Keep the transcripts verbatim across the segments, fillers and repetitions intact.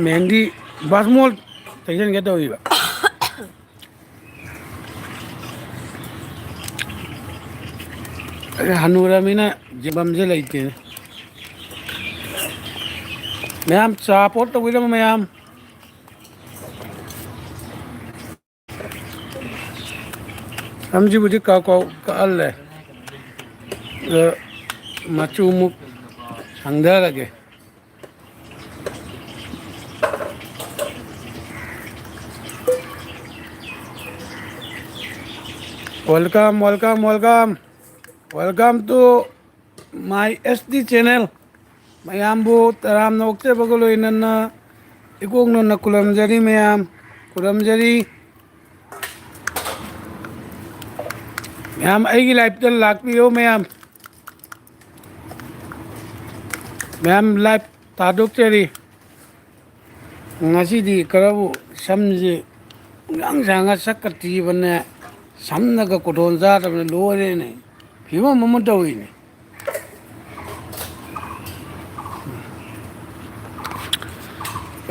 ꯃꯦꯍꯦꯟꯗꯤ ꯕꯥꯁꯃꯣꯜ ꯇꯩꯁꯟꯒꯦ ꯇꯧꯔꯤꯕ꯫ ꯑꯩ ꯍꯅꯨꯔꯃꯤꯅ ꯖꯤꯕꯝꯁꯦ ꯂꯩꯇꯦꯅꯦ꯫ ꯃꯌꯥꯝ ꯆꯥ ꯄꯣꯠ ꯇꯧꯕꯤꯔꯝꯃꯣ ꯃꯌꯥꯝ꯫ ꯁꯝꯁꯤꯕꯨꯗꯤ ꯀꯥꯎ ꯀꯥꯎ ꯀꯛꯍꯜꯂꯦ꯫ ꯑꯗꯣ ꯃꯆꯨ ꯑꯃꯨꯛ ꯁꯪꯊꯔꯒꯦ꯫ Welcome, welcome, welcome. Welcome to my S D channel. ꯃꯌꯥꯝꯕꯨ ꯇꯔꯥꯝꯅ ꯑꯣꯛꯆꯕꯒ ꯂꯣꯏꯅꯅ ꯏꯀꯣꯛ ꯅꯣꯟꯅ ꯈꯨꯔꯨꯝꯖꯔꯤ ꯃꯌꯥꯝ, ꯈꯨꯔꯨꯝꯖꯔꯤ꯫ ꯃꯌꯥꯝ ꯑꯩꯒꯤ live ꯇ ꯂꯥꯛꯄꯤꯌꯨ ꯃꯌꯥꯝ꯫ ꯃꯌꯥꯝ live ꯊꯥꯗꯣꯛꯆꯔꯤ꯫ ꯉꯁꯤꯗꯤ ꯈꯔꯕꯨ ꯁꯝꯁꯤ ꯉꯥꯡ ꯁꯥꯡꯉ ꯁꯛꯀ ꯊꯤꯕꯅꯦ, ꯁꯝꯅꯒ ꯀꯣꯇꯣꯟ ꯆꯥꯗꯕꯅꯦ, ꯂꯣꯏꯔꯦꯅꯦ, ꯐꯤꯕꯝ ꯑꯃ ꯇꯧꯏꯅꯦ꯫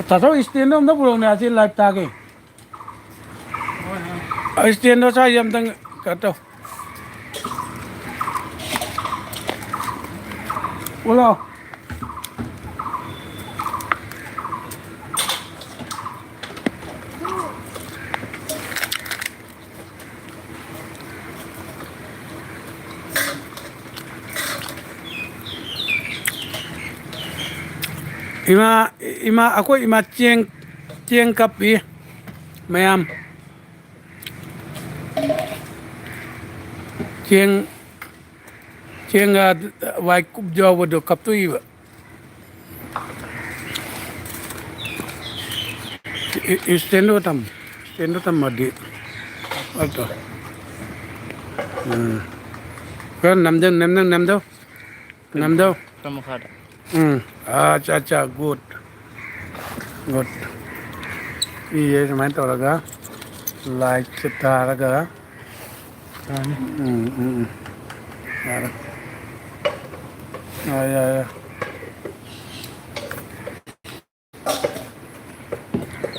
ꯇꯥꯊꯣꯛ, stand ꯗꯣ ꯑꯝꯇ ꯄꯨꯔꯛꯎꯅꯦ, ꯑꯁꯤ live ꯊꯥꯒꯦ꯫ Stand ꯗꯣ ꯁ꯭ꯋꯥꯏꯁꯦ ꯑꯝꯇꯪ ꯀꯩꯅꯣ ꯇꯧ꯫ ꯄꯨꯂꯥꯎ꯫ ꯏꯃꯥ, ꯏꯃꯥ, ꯑꯩꯈꯣꯏ ꯏꯃꯥ ꯆꯦꯡ, ꯆꯦꯡ ꯀꯞꯄꯤ ꯃꯌꯥꯝ꯫ ꯆꯦꯡ, ꯆꯦꯡ, ꯑ, ꯋꯥꯏꯀꯨꯞ ꯌꯥꯎꯕꯗꯣ ꯀꯞꯇꯣꯛꯏꯕ꯫ ꯏ-, ꯏꯁꯇꯦꯟꯗꯣ ꯊꯝ-, ꯏꯁꯇꯦꯟꯗꯣ ꯊꯝꯃꯗꯤ ꯐꯠꯇ꯭ꯔꯣ? ꯎꯝ꯫ ꯈꯔ ꯅꯝꯖꯧ, ꯅꯝꯖꯧ, ꯅꯝꯖꯧ꯫ ꯅꯝꯖꯧ꯫ ꯈꯔ ꯃꯈꯥꯗ꯫ ꯎꯝ꯫ ꯑꯠꯆꯥ, ꯑꯠꯆꯥ, good꯫ Good꯫ ꯄꯤꯌꯦ ꯁꯨꯃꯥꯏꯅ ꯇꯧꯔꯒ, light ꯁꯦ ꯊꯥꯔꯒ꯫ ꯌꯥꯔꯅꯤ꯫ ꯎꯝ, ꯎꯝ, ꯎꯝ꯫ ꯌꯥꯔꯦ꯫ ꯌꯥꯔꯦ, ꯌꯥꯔꯦ, ꯌꯥꯔꯦ꯫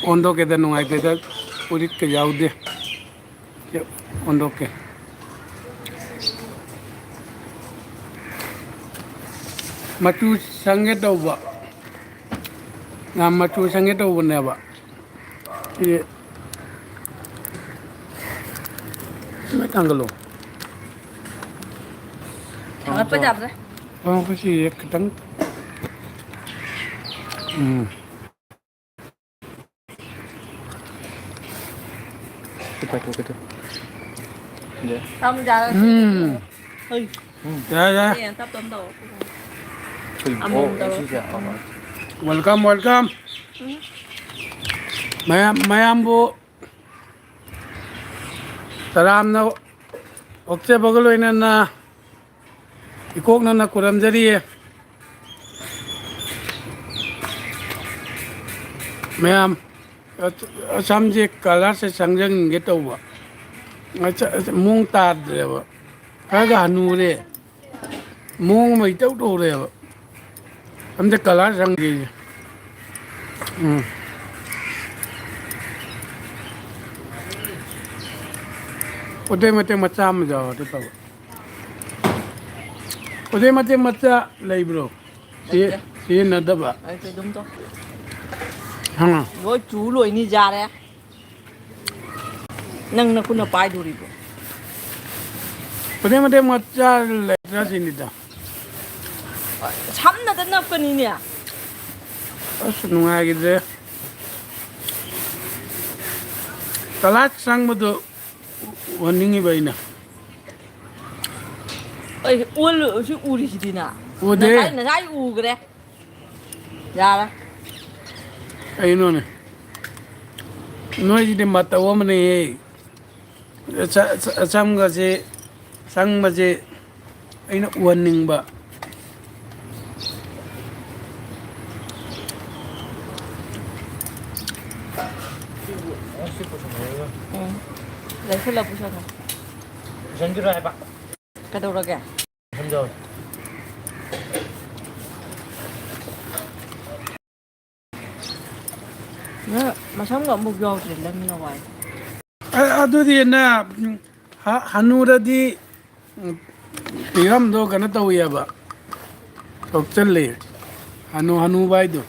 ꯑꯣꯟꯊꯣꯛꯀꯦꯗ, ꯅꯨꯡꯉꯥꯏꯇꯦꯗ, ꯐꯨꯔꯤꯠꯀ ꯌꯥꯎꯗꯦ꯫ ꯁꯤ ꯑꯣꯟꯊꯣꯛꯀꯦ꯫ ꯃꯆꯨ ꯁꯪꯒꯦ ꯇꯧꯕ꯫ ꯉꯥ ꯃꯆꯨ ꯁꯪꯒꯦ ꯇꯧꯕꯅꯦꯕ꯫ ꯁꯤ ꯂꯣꯏ ꯊꯥꯡꯒꯠꯂꯣ꯫ ꯊꯥꯡꯒꯠꯄ ꯌꯥꯗ꯭ꯔꯦ꯫ ꯑꯣ, ꯑꯩꯈꯣꯏ ꯁꯤ ꯈꯤꯇꯪ꯫ ꯎꯝ꯫ ꯁꯤ ꯄꯥꯏꯊꯣꯛꯀꯦ ꯇꯧ꯫ ꯌꯥ꯫ ꯇꯝ ꯌꯥꯔ ꯎꯝ꯫ ꯍꯣꯏ꯫ ꯌꯥꯔꯦ, ꯌꯥꯔꯦ꯫ ꯑꯦ, ꯇꯞ ꯇꯞ ꯇꯧ꯫ ꯍꯣꯏ꯫ ꯑꯃꯣꯝ ꯑꯣ, ꯇꯧꯔꯣ꯫ ꯁꯤꯁꯦ꯫ ꯑꯣ, ꯑꯣ꯫ Welcome, welcome꯫ ꯎꯝ꯫ ꯃꯌꯥꯝ, ꯃꯌꯥꯝꯕꯨ ꯇꯔꯥꯝꯅ ꯑꯣꯛꯆꯕꯒ ꯂꯣꯏꯅꯅ ꯏꯀꯣꯛꯅꯅ ꯈꯨꯔꯝꯖꯔꯤꯌꯦ꯫ ꯃꯌꯥꯝ, ꯑꯁꯝꯁꯦ ꯀꯂꯔꯁꯦ ꯁꯪꯖꯟꯒꯦ ꯇꯧꯕ꯫ ꯑꯁ, ꯑꯁ, ꯃꯑꯣꯡ ꯇꯥꯗ꯭ꯔꯦꯕ꯫ ꯈꯔꯒ ꯍꯅꯨꯔꯦ꯫ ꯃꯑꯣꯡ ꯑꯃ ꯏꯇꯧ ꯇꯧꯔꯦꯕ꯫ ꯑꯝꯇ ꯀꯂꯔ ꯁꯪꯒꯦꯌꯦ꯫ ꯎꯝ꯫ ꯈꯨꯗꯩ ꯃꯇꯦꯛ ꯃꯆꯥ ꯑꯃ ꯌꯥꯎꯔꯗꯤ ꯐꯕ꯫ ꯈꯨꯗꯩ ꯃꯇꯦꯛ ꯃꯆꯥ ꯂꯩꯕ꯭ꯔꯣ? ꯁꯤ-, ꯂꯩꯇꯦ꯫ ꯁꯤꯖꯤꯟꯅꯗꯕ? ꯂꯩꯇꯦ, ꯑꯗꯨꯝ ꯇꯧ꯫ ꯍꯥ? ꯂꯣꯏ ꯆꯨ ꯂꯣꯏꯅꯤ ꯌꯥꯔꯦ꯫ ꯅꯪ ꯅꯈꯨꯠꯅ ꯄꯥꯏꯗꯣꯔꯤꯕꯣ? ꯈꯨꯗꯩ ꯃꯇꯦꯛ ꯃꯆꯥ ꯂꯩꯇ꯭ꯔꯥ ꯁꯤꯅꯤꯗ꯫ ꯁꯝꯅꯗ ꯅꯞꯀꯅꯤꯅꯦ꯫ ꯑꯁ, ꯅꯨꯡꯉꯥꯏꯈꯤꯗ꯭ꯔꯦ꯫ ꯀꯂꯔ ꯁꯪꯕꯗꯣ ꯎꯍꯟꯅꯤꯡꯉꯤꯕ ꯑꯩꯅ꯫ ꯑꯩ ꯑꯣꯜꯂꯨ-, ꯁꯤ ꯎꯔꯤꯁꯤꯗꯤꯅ꯫ ꯎꯗꯦ꯫ ꯉꯁꯥꯏ, ꯉꯁꯥꯏ ꯎꯈ꯭ꯔꯦ꯫ ꯌꯥꯔꯦ꯫ ꯀꯩꯅꯣꯅꯦ? ꯅꯣꯏꯁꯤꯗꯤ ꯃꯇꯧ ꯑꯃꯅꯦꯍꯦ꯫ ꯑꯆ-, ꯑꯆ-, ꯑꯆꯝꯒꯁꯦ, ꯑꯆꯪꯕꯁꯦ ꯑꯩꯅ ꯎꯍꯟꯅꯤꯡꯕ꯫ ꯎꯝ꯫ ꯂꯩꯁꯤꯜꯂ ꯄꯨꯁꯜꯂꯣ꯫ ꯄꯨꯁꯟꯈꯤꯔꯣꯏ ꯍꯥꯏꯕ꯫ ꯀꯩꯗꯧꯔꯒꯦ? ꯄꯨꯁꯟꯈ꯭ꯔꯣꯏ꯫ ꯅꯪ ꯃꯁꯝꯒ ꯑꯃꯨꯛ ꯌꯥꯎꯗ꯭ꯔꯦ, ꯂꯪꯅ ꯋꯥꯏ꯫ ꯑ-, ꯑꯗꯨꯗꯤ ꯅ, ꯎꯝ, ꯍ-, ꯍꯅꯨꯔꯗꯤ, ꯎꯝ, ꯐꯤꯕꯝꯗꯣ ꯀꯩꯅꯣ ꯇꯧꯋꯦꯕ, ꯁꯣꯛꯆꯜꯂꯦ꯫ ꯍꯅꯨ, ꯍꯅꯨꯕ ꯍꯥꯏꯗꯣ,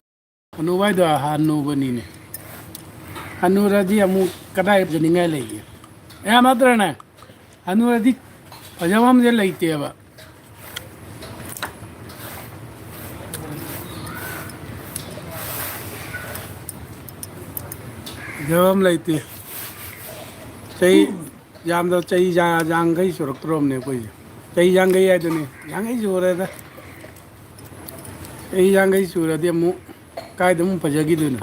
ꯍꯅꯨꯕ ꯍꯥꯏꯗꯣ ꯍꯅꯨꯕꯅꯤꯅꯦ꯫ ꯍꯅꯨꯔꯗꯤ ꯑꯃꯨꯛ ꯀꯗꯥꯏ ꯐꯖꯅꯤꯡꯉꯥꯏ ꯂꯩꯒꯦ? ꯌꯥꯝ ꯅꯠꯇ꯭ꯔꯅꯦ? ꯍꯅꯨꯔꯗꯤ ꯐꯖꯕ ꯑꯃꯁꯦ ꯂꯩꯇꯦꯕ꯫ ꯐꯖꯕ ꯑꯃ ꯂꯩꯇꯦ꯫ ꯆꯍꯤ ꯌꯥꯝꯗ ꯆꯍꯤ ꯌꯥ-, ꯌꯥꯡꯈꯩ ꯁꯨꯔꯛꯇ꯭ꯔꯣꯕꯅꯦ ꯑꯩꯈꯣꯏꯁꯦ꯫ ꯆꯍꯤ ꯌꯥꯡꯈꯩ ꯍꯥꯏꯗꯨꯅꯤ, ꯌꯥꯡꯈꯩ ꯁꯨꯔꯦꯗ꯫ ꯆꯍꯤ ꯌꯥꯡꯈꯩ ꯁꯨꯔꯗꯤ ꯑꯃꯨꯛ ꯀꯥꯏꯗ ꯑꯃꯨꯛ ꯐꯖꯈꯤꯗꯣꯏꯅꯣ?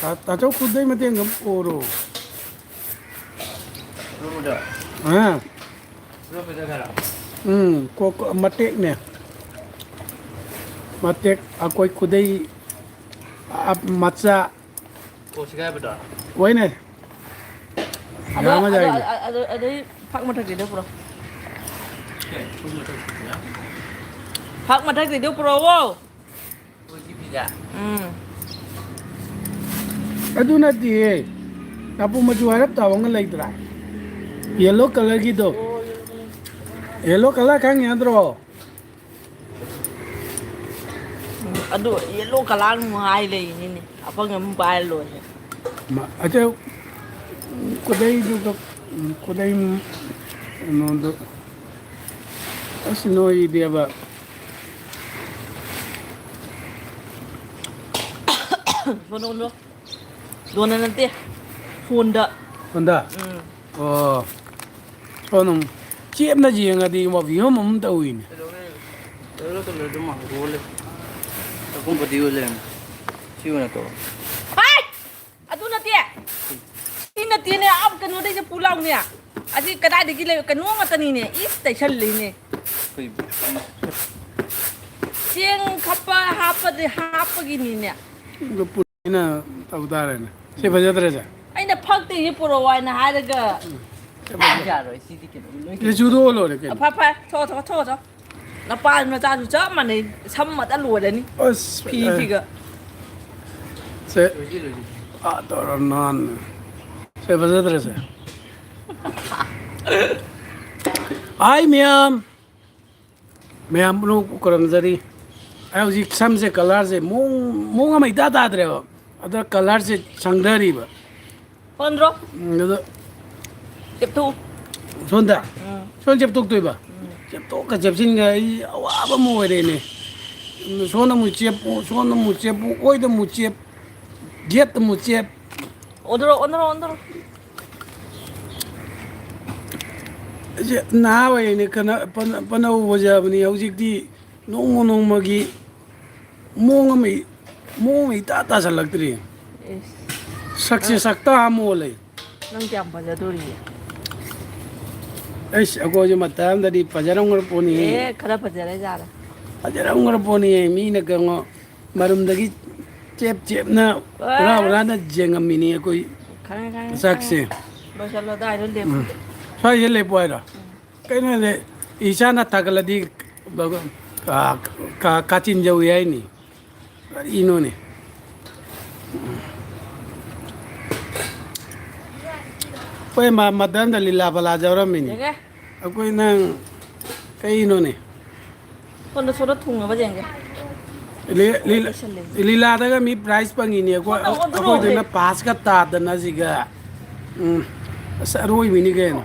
ꯇꯥ-, ꯇꯥꯆꯧ ꯈꯨꯗꯩ ꯃꯇꯦꯡ ꯑꯃ ꯄꯣꯔꯣ꯫ ꯑꯗꯨꯝꯕꯗꯣ? ꯑꯥ꯫ ꯑꯗꯨꯝꯕꯗ ꯈꯔ? ꯎꯝ, ꯀꯣ-, ꯀꯣ-, ꯃꯇꯦꯛꯅꯦ꯫ ꯃꯇꯦꯛ, ꯑꯩꯈꯣꯏ ꯈꯨꯗꯩ, ꯑ, ꯃꯆꯥ꯫ ꯀꯣꯛ ꯁꯤꯒꯥꯏꯕꯗꯣ? ꯍꯣꯏꯅꯦ꯫ ꯑꯗꯣ, ꯌꯥꯝ ꯑꯗꯣ, ꯃꯖꯥꯏꯅꯦ꯫ ꯑ-, ꯑ-, ꯑꯗꯣ, ꯑꯗꯩ ꯐꯛ ꯃꯊꯛꯇꯩꯗꯣ ꯄꯨꯔꯛꯑꯣ꯫ ꯐꯛ ꯃꯊꯛꯇꯩꯗꯣ ꯄꯨꯔꯛꯑꯣ꯫ ꯎꯝ꯫ ꯑꯗꯨ ꯅꯠꯇꯤꯌꯦ꯫ ꯅꯥꯄꯨ ꯃꯆꯨ ꯍꯥꯏꯔꯞ ꯇꯧꯕ ꯑꯃ ꯂꯩꯇ꯭ꯔꯥ? Yellow colourꯒꯤꯗꯣ꯫ Yellow colour ꯈꯪꯉꯤ ꯅꯠꯇ꯭ꯔꯣ? ꯎꯝ, ꯑꯗꯨ yellow colour ꯑꯃꯨꯛ ꯍꯥꯏ ꯂꯩꯔꯤꯅꯤꯅꯦ꯫ ꯑꯄꯪ ꯑꯃ ꯄꯥꯏꯔ ꯂꯣꯏꯔꯦ꯫ ꯃ-, ꯑꯗꯨ ꯈꯨꯗꯩꯗꯨꯒ, ꯎꯝ, ꯈꯨꯗꯩ, ꯎꯝ, ꯀꯩꯅꯣꯗꯨ꯫ ꯑꯁ, ꯅꯣꯏꯗꯦꯕ꯫ ꯁꯣꯅꯣ, ꯁꯣꯅꯣ꯫ ꯗꯣꯟꯗ ꯅꯠꯇꯦ, ꯐꯣꯟꯗ꯫ ꯐꯣꯟꯗ? ꯎꯝ꯫ ꯑꯣ꯫ ꯁꯣꯝꯗ ꯑꯃꯨꯛ ꯆꯦꯞꯅ ꯌꯦꯡꯉꯗꯤ ꯏꯕꯣ, ꯐꯤꯕꯝ ꯑꯃ ꯇꯧꯏꯅꯦ꯫ ꯀꯩꯗꯧꯔꯦ? Yellow colourꯗꯣ ꯃꯥꯡꯒꯣꯜꯂꯦ꯫ ꯆꯥꯛꯈꯨꯝ ꯐꯗꯤ ꯑꯣꯏ ꯂꯩꯔꯝꯃꯦ꯫ ꯁꯤ ꯑꯣꯏꯅ ꯇꯧꯔꯣ꯫ ꯍꯥꯏ! ꯑꯗꯨ ꯅꯠꯇꯦ꯫ ꯁꯤ ꯅꯠꯇꯦꯅꯦ, ꯑꯥ ꯀꯩꯅꯣꯗꯩꯁꯦ ꯄꯨ ꯂꯥꯎꯅꯦ꯫ ꯑꯁꯤ ꯀꯗꯥꯏꯗꯒꯤ ꯂꯩ-, ꯀꯩꯅꯣ ꯉꯥꯛꯇꯅꯤꯅꯦ꯫ ꯏꯁ, ꯇꯩꯁꯜꯂꯤꯅꯦ꯫ ꯀꯩꯕꯨ? ꯆꯦꯡ ꯈꯞꯄ ꯍꯥꯞꯄꯗꯤ ꯍꯥꯞꯄꯒꯤꯅꯤꯅꯦ꯫ ꯑꯗꯨ ꯄꯨꯟꯅ ꯇꯧ ꯇꯥꯔꯦꯅꯦ꯫ ꯁꯤ ꯐꯖꯗ꯭ꯔꯦꯁꯦ? ꯑꯩꯅ ꯐꯛꯇꯒꯤ ꯄꯨꯔꯛꯑꯣ ꯍꯥꯏꯅ ꯍꯥꯏꯔꯒ꯫ ꯌꯥꯔꯣꯏ, ꯁꯤꯗꯤ ꯀꯩꯅꯣ ꯂꯣꯏ ꯁꯤ ꯆꯨꯗꯣꯛꯑ ꯂꯣꯏꯔꯦ ꯀꯩꯅꯣ꯫ ꯐ-, ꯐ-, ꯊꯣꯛꯑꯣ, ꯊꯣꯛꯑꯣ, ꯊꯣꯛꯑꯣ, ꯊꯣꯛꯑꯣ꯫ ꯅꯄꯥ ꯅꯆꯥꯁꯨ ꯆꯞ ꯃꯥꯟꯅꯩ꯫ ꯁꯝ ꯑꯃꯇ ꯂꯣꯏꯔꯅꯤ꯫ ꯑꯁ, ꯐꯤꯁꯤꯒ꯫ ꯁꯦ꯫ ꯑꯥ, ꯇꯧꯔ ꯅꯥꯟ꯫ ꯁꯦ, ꯐꯖꯗ꯭ꯔꯦ ꯁꯦ꯫ ꯍꯥꯏ ꯃꯌꯥꯝ꯫ ꯃꯌꯥꯝ ꯄꯨꯝꯅꯃꯛꯄꯨ ꯈꯨꯔꯨꯝꯖꯔꯤ꯫ ꯑꯩ ꯍꯧꯖꯤꯛ ꯁꯝꯁꯦ colourꯁꯦ ꯃꯑꯣꯡ, ꯃꯑꯣꯡ ꯑꯃ ꯏꯇꯥ ꯇꯥꯗ꯭ꯔꯦꯕ꯫ ꯑꯗ colourꯁꯦ ꯁꯪꯊꯔꯤꯕ꯫ ꯍꯣꯟꯗ꯭ꯔꯣ? ꯎꯝ, ꯑꯗꯣ ꯆꯦꯞꯊꯣꯛꯎ꯫ ꯁꯣꯝꯗ? ꯎꯝ꯫ ꯁꯣꯝ ꯆꯦꯞꯊꯣꯛꯇꯣꯏꯕ? ꯎꯝ꯫ ꯆꯦꯞꯊꯣꯛꯀ ꯆꯦꯞꯁꯤꯟꯒ ꯑꯩ ꯑꯋꯥꯕ ꯑꯃ ꯑꯣꯏꯔꯦꯅꯦ꯫ ꯁꯣꯝꯗ ꯑꯃꯨꯛ ꯆꯦꯞꯄꯨ, ꯁꯣꯝꯗ ꯑꯃꯨꯛ ꯆꯦꯞꯄꯨ, ꯑꯣꯏꯗ ꯑꯃꯨꯛ ꯆꯦꯞ, ꯒꯦꯠꯇ ꯑꯃꯨꯛ ꯆꯦꯞ꯫ ꯑꯣꯟꯊꯣꯔꯛꯑꯣ, ꯑꯣꯟꯊꯣꯔꯛꯑꯣ, ꯑꯣꯟꯊꯣꯔꯛꯑꯣ꯫ ꯑꯩꯁꯦ ꯅꯍꯥ ꯑꯣꯏꯔꯤꯉꯩꯗ ꯀꯅꯥ-, ꯄꯅ-, ꯄꯅꯧ ꯑꯣꯏꯖꯕꯅꯤ꯫ ꯍꯧꯖꯤꯛꯇꯤ ꯅꯣꯡꯃ ꯅꯣꯡꯃꯒꯤ ꯃꯑꯣꯡ ꯑꯃ ꯏ-, ꯃꯑꯣꯡ ꯑꯃ ꯏꯇꯥ ꯇꯥꯁꯜꯂꯛꯇ꯭ꯔꯦ꯫ ꯏꯁ꯫ ꯁꯛꯁꯦ ꯅꯪ, ꯁꯛꯇ ꯑꯃ ꯑꯣꯜꯂꯦ꯫ ꯅꯪ ꯀꯌꯥꯝ ꯐꯖꯗꯣꯔꯤꯒꯦ? ꯑꯩꯁ, ꯑꯩꯈꯣꯏꯁꯦ ꯃꯇꯝ ꯑꯃꯗꯗꯤ ꯐꯖꯔꯝꯈ꯭ꯔ ꯄꯣꯠꯅꯤꯍꯦ꯫ ꯑꯦ, ꯈꯔ ꯐꯖꯔꯦ ꯌꯥꯔꯦ꯫ ꯐꯖꯔꯝꯈ꯭ꯔ ꯄꯣꯠꯅꯤꯍꯦ꯫ ꯃꯤꯅ ꯀꯩꯅꯣ ꯃꯔꯨꯝꯗꯒꯤ ꯆꯦꯞ ꯆꯦꯞꯅ, ꯑꯦ, ꯍꯨꯔꯥ ꯍꯨꯔꯥꯅ ꯌꯦꯡꯉꯝꯃꯤꯅꯤ ꯑꯩꯈꯣꯏ ꯈꯪꯉꯦ, ꯈꯪꯉꯦ, ꯁꯛꯁꯦ꯫ ꯈꯪꯉꯦ꯫ ꯂꯣꯏꯁꯜꯂꯣ, ꯑꯗꯥꯏꯗ ꯂꯦꯞꯄꯨ꯫ ꯎꯝ꯫ ꯁ꯭ꯋꯥꯏꯗ ꯂꯦꯞꯄꯨ ꯍꯥꯏꯔꯣ? ꯀꯩꯅꯣꯅꯦ, ꯏꯆꯥꯅ ꯊꯥꯒꯠꯂꯗꯤ, ꯀꯥ-, ꯀꯥ-, ꯀꯥꯆꯤꯟ ꯌꯧꯏ ꯍꯥꯏꯅꯤ꯫ ꯀꯔꯤꯅꯣꯅꯦ? ꯑꯩꯈꯣꯏ ꯃ-, ꯃꯇꯝꯗ ꯂꯤꯂꯥ ꯐꯂꯥ ꯌꯥꯎꯔꯝꯃꯤꯅꯤ꯫ ꯌꯦꯡꯉꯦ꯫ ꯑꯩꯈꯣꯏ ꯅꯪ ꯀꯩꯅꯣꯅꯦ? ꯁꯣꯝꯗ, ꯁꯣꯝꯗ ꯊꯨꯡꯉꯕ ꯌꯦꯡꯒꯦ꯫ ꯂꯤ-, ꯂꯤ-, ꯂꯣꯏꯁꯜꯂꯦ꯫ ꯂꯤꯂꯥꯗꯒ ꯃꯤ prize ꯐꯪꯉꯤꯅꯦ꯫ ꯑꯩꯈꯣꯏ, ꯁꯣꯝꯗ ꯑꯣꯟꯊꯣꯔꯛꯑꯣ꯫ ꯑꯩꯈꯣꯏꯗꯨꯅ pass ꯀ ꯇꯥꯗꯅ ꯁꯤꯒ꯫ ꯎꯝ꯫ ꯑꯁ, ꯑꯔꯣꯏꯕꯤꯅꯤ ꯀꯩꯅꯣ꯫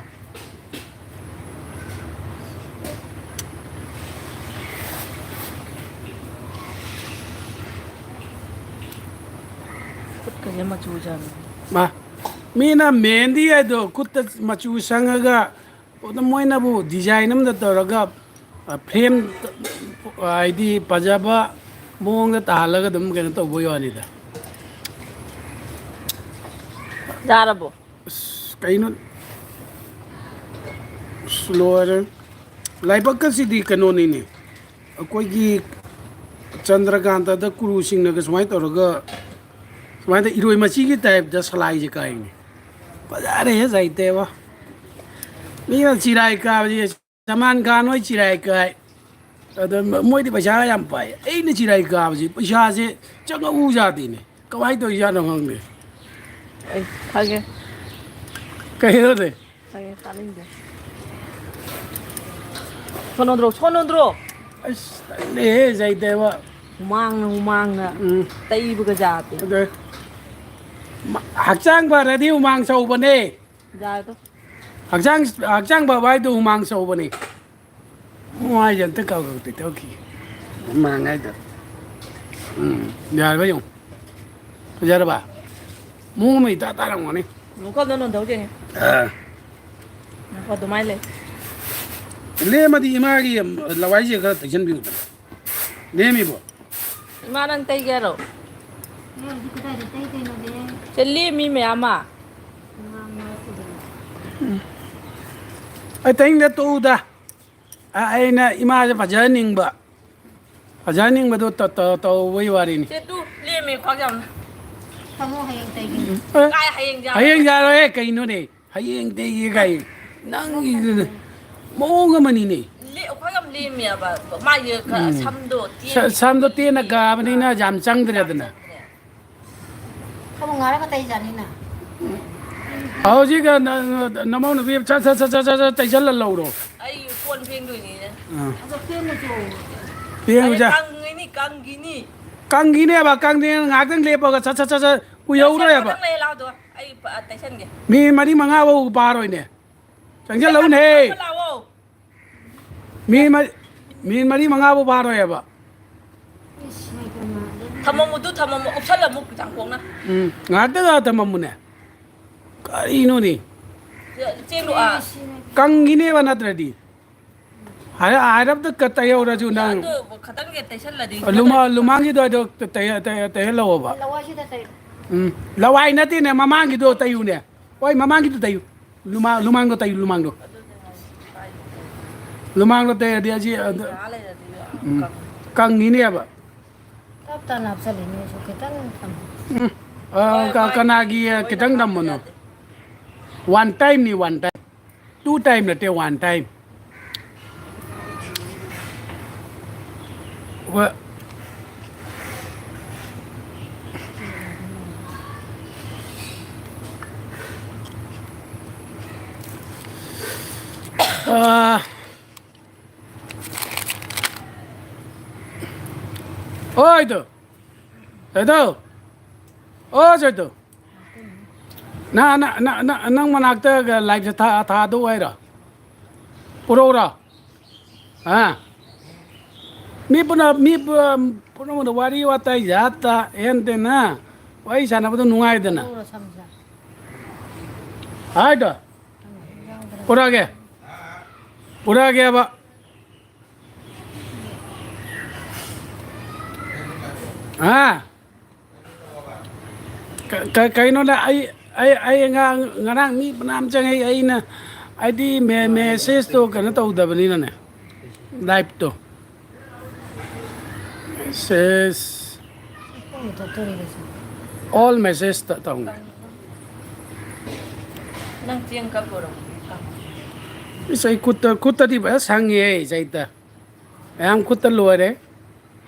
ꯈꯨꯠꯀꯁꯦ ꯃꯆꯨ ꯁꯪꯉꯦ꯫ ꯃꯥ, ꯃꯤꯅ ꯃꯦꯍꯦꯟꯗꯤ ꯍꯥꯏꯗꯣ ꯈꯨꯠꯇ ꯃꯆꯨ ꯁꯪꯉꯒ, ꯑꯗꯨ ꯃꯣꯏꯅꯕꯨ design ꯑꯃꯗ ꯇꯧꯔꯒ, ꯑ, frame, ꯑ, ꯍꯥꯏꯗꯤ ꯐꯖꯕ ꯃꯑꯣꯡꯗ ꯇꯥꯍꯜꯂꯒ ꯑꯗꯨꯝ ꯀꯩꯅꯣ ꯇꯧꯕꯩ ꯋꯥꯅꯤꯗ꯫ ꯌꯥꯔꯕꯣ? ꯑꯁ, ꯀꯩꯅꯣ? ꯑꯁ, ꯂꯣꯏꯔꯦ꯫ ꯂꯥꯏꯕꯛꯀꯁꯤꯗꯤ ꯀꯩꯅꯣꯅꯤꯅꯦ꯫ ꯑꯩꯈꯣꯏꯒꯤ ꯆꯟꯗ꯭ꯔꯀꯥꯟꯇꯗ ꯀꯨꯔꯨꯁꯤꯡꯅꯒ ꯁꯨꯃꯥꯏꯅ ꯇꯧꯔꯒ, ꯁꯨꯃꯥꯏꯅ ꯏꯔꯣꯏ ꯃꯆꯤꯒꯤ type ꯇ ꯁꯂꯥꯏꯁꯦ ꯀꯥꯏꯅꯦ꯫ ꯐꯖꯔꯦꯍꯦ ꯁꯥꯍꯤꯇ꯭ꯌꯕꯣ꯫ ꯃꯤꯅ ꯆꯤꯔꯥꯏ ꯀꯥꯕꯁꯦ ꯁꯜꯃꯥꯟ ꯈꯥꯟ ꯍꯣꯏ ꯆꯤꯔꯥꯏ ꯀꯥꯏ꯫ ꯑꯗ ꯃꯣꯏꯗꯤ ꯄꯩꯁꯥ ꯌꯥꯝ ꯄꯥꯏ꯫ ꯑꯩꯅ ꯆꯤꯔꯥꯏ ꯀꯥꯕꯁꯤ ꯄꯩꯁꯥꯁꯦ ꯆꯪꯉꯛꯎ ꯌꯥꯗꯦꯅꯦ꯫ ꯀꯃꯥꯏꯅ ꯇꯧꯔꯤꯖꯥꯠꯅꯣ ꯈꯪꯗꯦ꯫ ꯑꯩ ꯈꯪꯉꯦ꯫ ꯀꯩꯅꯣꯅꯦ? ꯈꯪꯉꯦ, ꯇꯥꯅꯤꯡꯗꯦ꯫ ꯁꯣꯅꯣꯗ꯭ꯔꯣ, ꯁꯣꯅꯣꯗ꯭ꯔꯣ! ꯑꯁ, ꯇꯜꯂꯦꯍꯦ, ꯖꯩꯗꯦꯕ꯫ ꯍꯨꯃꯥꯡꯅ, ꯍꯨꯃꯥꯡꯅ ꯎꯝ꯫ ꯇꯩꯕꯒ ꯌꯥꯗꯦ꯫ ꯑꯗ ꯃ-, ꯍꯛꯆꯥꯡ ꯐꯔꯗꯤ ꯍꯨꯃꯥꯡ ꯁꯧꯕꯅꯦ꯫ ꯌꯥꯔꯦ ꯇꯣ꯫ ꯍꯛꯆꯥꯡ, ꯍꯛꯆꯥꯡ ꯐꯕ ꯍꯥꯏꯗꯣ ꯍꯨꯃꯥꯡ ꯁꯧꯕꯅꯦ꯫ ꯃꯥꯏꯁꯦ ꯑꯝꯇ ꯀꯛ-, ꯀꯛ-, ꯇꯩꯊꯣꯛꯈꯤꯒꯦ꯫ ꯍꯨꯃꯥꯡ ꯍꯥꯏꯗꯣ꯫ ꯎꯝ, ꯌꯥꯔꯕ ꯌꯦꯡꯉꯨ꯫ ꯐꯖꯔꯕ? ꯃꯑꯣꯡ ꯑꯃ ꯏꯇꯥ ꯇꯥꯔꯝꯒꯅꯤ꯫ ꯅꯣꯡꯈꯜꯗꯣ ꯅꯣꯟꯊꯣꯛ ꯌꯦꯡꯉꯦ꯫ ꯑꯥ꯫ ꯅꯣꯡꯈꯜ ꯑꯗꯨꯃꯥꯏꯅ ꯂꯩ꯫ ꯂꯦꯝꯃꯗꯤ ꯏꯃꯥꯒꯤ ꯂꯋꯥꯏꯁꯦ ꯈꯔ ꯇꯩꯁꯟꯕꯤꯌꯨꯗꯅ꯫ ꯂꯦꯝꯃꯤꯕꯣ? ꯏꯃꯥ, ꯅꯪ ꯇꯩꯒꯦ ꯍꯥꯏꯔꯣ? ꯅꯪ ꯍꯧꯖꯤꯛ ꯀꯗꯥꯏꯗ ꯇꯩꯗꯣꯏꯅꯣꯅꯦ? ꯁꯦ ꯂꯦꯝꯃꯤ ꯃꯌꯥꯝ ꯑꯃ꯫ ꯎꯝ꯫ ꯑꯩ ꯇꯩꯅꯤꯡꯗꯦ, ꯇꯣꯛꯎꯗ꯫ ꯑ-, ꯑꯩꯅ ꯏꯃꯥꯁꯦ ꯐꯖꯍꯟꯅꯤꯡꯕ꯫ ꯐꯖꯍꯟꯅꯤꯡꯕꯗꯣ ꯇ-, ꯇ-, ꯇꯧꯕꯩ ꯋꯥꯔꯤꯅꯤ꯫ ꯁꯦ ꯇꯨ ꯂꯦꯝꯃꯦ ꯈ꯭ꯋꯥꯡ ꯌꯥꯝꯅ꯫ ꯊꯝꯃꯣ, ꯍꯌꯦꯡ ꯇꯩꯒꯦ꯫ ꯎꯝ꯫ ꯑꯦ, ꯀꯥꯏ ꯍꯌꯦꯡ ꯌꯥꯔꯣꯏ? ꯍꯌꯦꯡ ꯌꯥꯔꯣꯏꯍꯦ, ꯀꯩꯅꯣꯅꯦ? ꯍꯌꯦꯡ ꯇꯩꯒꯦ ꯀꯥꯏ? ꯅꯪꯒꯤꯗꯨꯅ ꯃꯑꯣꯡ ꯑꯃꯅꯤꯅꯦ꯫ ꯂꯦ-, ꯈ꯭ꯋꯥꯡ ꯌꯥꯝ ꯂꯦꯝꯃꯦꯕ꯫ ꯃꯥꯏꯁꯦ ꯈꯔ ꯎꯝ꯫ ꯁꯝꯗꯣ ꯁ-, ꯇꯦꯟ-, ꯁꯝꯗꯣ ꯇꯦꯟꯅ ꯀꯥꯕꯅꯤꯅ ꯌꯥꯝ ꯆꯪꯗ꯭ꯔꯦꯗꯅ꯫ ꯆꯪꯗ꯭ꯔꯦ꯫ ꯊꯕꯛ ꯉꯥꯏꯔꯒ ꯇꯩꯖꯥꯠꯅꯤꯅ꯫ ꯍꯧꯖꯤꯛ, ꯑ, ꯅ-, ꯅ-, ꯅꯃꯧ ꯅꯨꯄꯤ ꯁꯠ, ꯁꯠ, ꯁꯠ ꯇꯩꯁꯜꯂ ꯂꯧꯔꯣ꯫ ꯑꯩ ꯀꯣꯟ ꯐꯦꯡꯗꯣꯏꯅꯤꯅꯦ꯫ ꯑꯥ꯫ ꯑꯗꯣ ꯐꯦꯡꯉꯨꯆꯣ꯫ ꯐꯦꯡꯉꯨ ꯑꯩ ꯆꯠ-, ꯀꯪꯉꯤꯅꯤ, ꯀꯪꯈꯤꯅꯤ꯫ ꯀꯪꯈꯤꯅꯦꯕ, ꯀꯪꯗꯦꯅ ꯉꯥꯏꯍꯥꯛꯇꯪ ꯂꯦꯞꯄꯒ ꯁꯠ, ꯁꯠ, ꯁꯠ, ꯁꯠ ꯀꯨꯏꯍꯧꯔꯣꯏꯕ꯫ ꯉꯥꯛꯇꯪ ꯂꯩ ꯂꯥꯎꯗꯣ꯫ ꯑꯩ ꯄ-, ꯇꯩꯁꯟꯒꯦ꯫ ꯃꯤꯅꯤꯠ ꯃꯔꯤ ꯃꯉꯥꯐꯥꯎ ꯐꯥꯔꯣꯏꯅꯦ꯫ ꯆꯪꯁꯤꯜꯂꯛꯎꯅꯦ꯫ ꯂꯥꯛꯑꯣ꯫ ꯃꯤꯅꯤꯠ ꯃꯔꯤ, ꯃꯤꯅꯤꯠ ꯃꯔꯤ ꯃꯉꯥꯕꯨ ꯐꯥꯔꯣꯏꯕ꯫ ꯊꯝꯃꯝꯃꯨ, ꯑꯗꯨ ꯊꯝꯃꯝꯃꯨ, ꯎꯞꯁꯜꯂꯝꯃꯨ ꯆꯥꯡꯈꯣꯡꯅ꯫ ꯎꯝ, ꯉꯥꯏꯍꯥꯛꯇꯪ ꯊꯝꯃꯝꯃꯨꯅꯦ꯫ ꯀꯔꯤꯅꯣꯅꯦ? ꯆꯦ-, ꯆꯦꯡꯗꯣ, ꯑꯥ꯫ ꯀꯪꯈꯤꯅꯦꯕ ꯅꯠꯇ꯭ꯔꯗꯤ꯫ ꯍꯥꯏ-, ꯍꯥꯏꯔꯞꯇ ꯀ-, ꯇꯩꯍꯧꯔꯁꯨ ꯅꯪ꯫ ꯑꯗꯨ ꯈꯇꯪ ꯍꯦꯛ ꯇꯩꯁꯜꯂꯗꯤ ꯂꯨꯃꯥ-, ꯂꯨꯃꯥꯡꯒꯤꯗꯣ ꯑꯗꯨ ꯇꯩ-, ꯇꯩ-, ꯇꯩꯍꯜꯂꯛꯑꯣꯕ꯫ ꯂꯋꯥꯏꯁꯤꯗ ꯇꯩ-, ꯎꯝ, ꯂꯋꯥꯏ ꯅꯠꯇꯦꯅꯦ, ꯃꯃꯥꯡꯒꯤꯗꯣ ꯇꯩꯌꯨꯅꯦ꯫ ꯍꯣꯏ, ꯃꯃꯥꯡꯒꯤꯗꯣ ꯇꯩꯌꯨ꯫ ꯂꯨꯃꯥ-, ꯂꯨꯃꯥꯡꯗꯣ ꯇꯩꯌꯨ, ꯂꯨꯃꯥꯡꯗꯣ꯫ ꯂꯨꯃꯥꯡꯗꯣ ꯇꯩꯔꯗꯤ ꯑꯁꯤ, ꯑꯗ, ꯎꯝ, ꯀꯪꯉꯤꯅꯦꯕ꯫ ꯇꯞ ꯇꯥꯅ ꯍꯥꯞꯆꯜꯂꯤꯅꯦ ꯑꯩꯁꯨ ꯈꯤꯇꯪ ꯊꯝ-, ꯎꯝ, ꯑ, ꯀ-, ꯀꯅꯥꯒꯤ, ꯑ, ꯈꯤꯇꯪ ꯊꯝꯕꯅꯣ? One time ꯅꯤ, one time꯫ Two time ꯅꯠꯇꯦ, one time꯫ ꯑꯩꯈꯣꯏ ꯑꯥ, ꯑꯣꯏꯗꯣ, ꯖꯣꯏꯗꯣ, ꯑꯣ ꯖꯣꯏꯗꯣ, ꯅ-, ꯅ-, ꯅ-, ꯅ-, ꯅꯪ ꯃꯅꯥꯛꯇ ꯂꯥꯏꯞꯁꯦ ꯊꯥ-, ꯊꯥꯗꯧ ꯍꯥꯏꯔꯣ? ꯄꯨꯔꯛꯎꯔꯣ? ꯑꯥ? ꯃꯤ ꯄꯨꯝꯅ-, ꯃꯤ ꯄꯨ-, ꯄꯨꯝꯅꯃꯛꯅ ꯋꯥꯔꯤ ꯋꯥꯇꯥꯏ ꯖꯥꯠꯇ ꯍꯦꯟꯗꯦꯅ ꯋꯥꯔꯤ ꯁꯥꯟꯅꯕꯗꯣ ꯅꯨꯡꯉꯥꯏꯗꯅ꯫ ꯍꯥꯏꯗꯣ? ꯄꯨꯔꯛꯑꯒꯦ꯫ ꯄꯨꯔꯛꯑꯒꯦꯕ꯫ ꯍꯥ? ꯀ-, ꯀ-, ꯀꯩꯅꯣꯅꯦ, ꯑꯩ, ꯑꯩ, ꯑꯩ ꯑꯉꯥꯡ, ꯉꯔꯥꯡ ꯃꯤ ꯐꯅꯌꯥꯝ ꯆꯪꯉꯛꯏ, ꯑꯩꯅ, ꯍꯥꯏꯗꯤ, ꯃꯦ-, ꯃꯦꯁꯦꯖꯇꯣ ꯀꯩꯅꯣ ꯇꯧꯗꯕꯅꯤꯅꯅꯦ, ꯂꯥꯏꯞꯇꯣ꯫ ꯃꯦꯁꯦꯖ, ꯑꯣꯜ ꯃꯦꯁꯦꯖꯇ ꯇꯧꯅꯦ꯫ ꯅꯪ ꯆꯦꯡ ꯀꯛꯂꯨꯔꯕꯣ? ꯏꯁ, ꯑꯩ ꯈꯨꯠꯇ, ꯈꯨꯠꯇꯗꯤ ꯐꯖ ꯁꯪꯉꯦꯍꯦ, ꯆꯩꯇ꯫ ꯃꯌꯥꯝ ꯈꯨꯠꯇ ꯂꯣꯏꯔꯦ꯫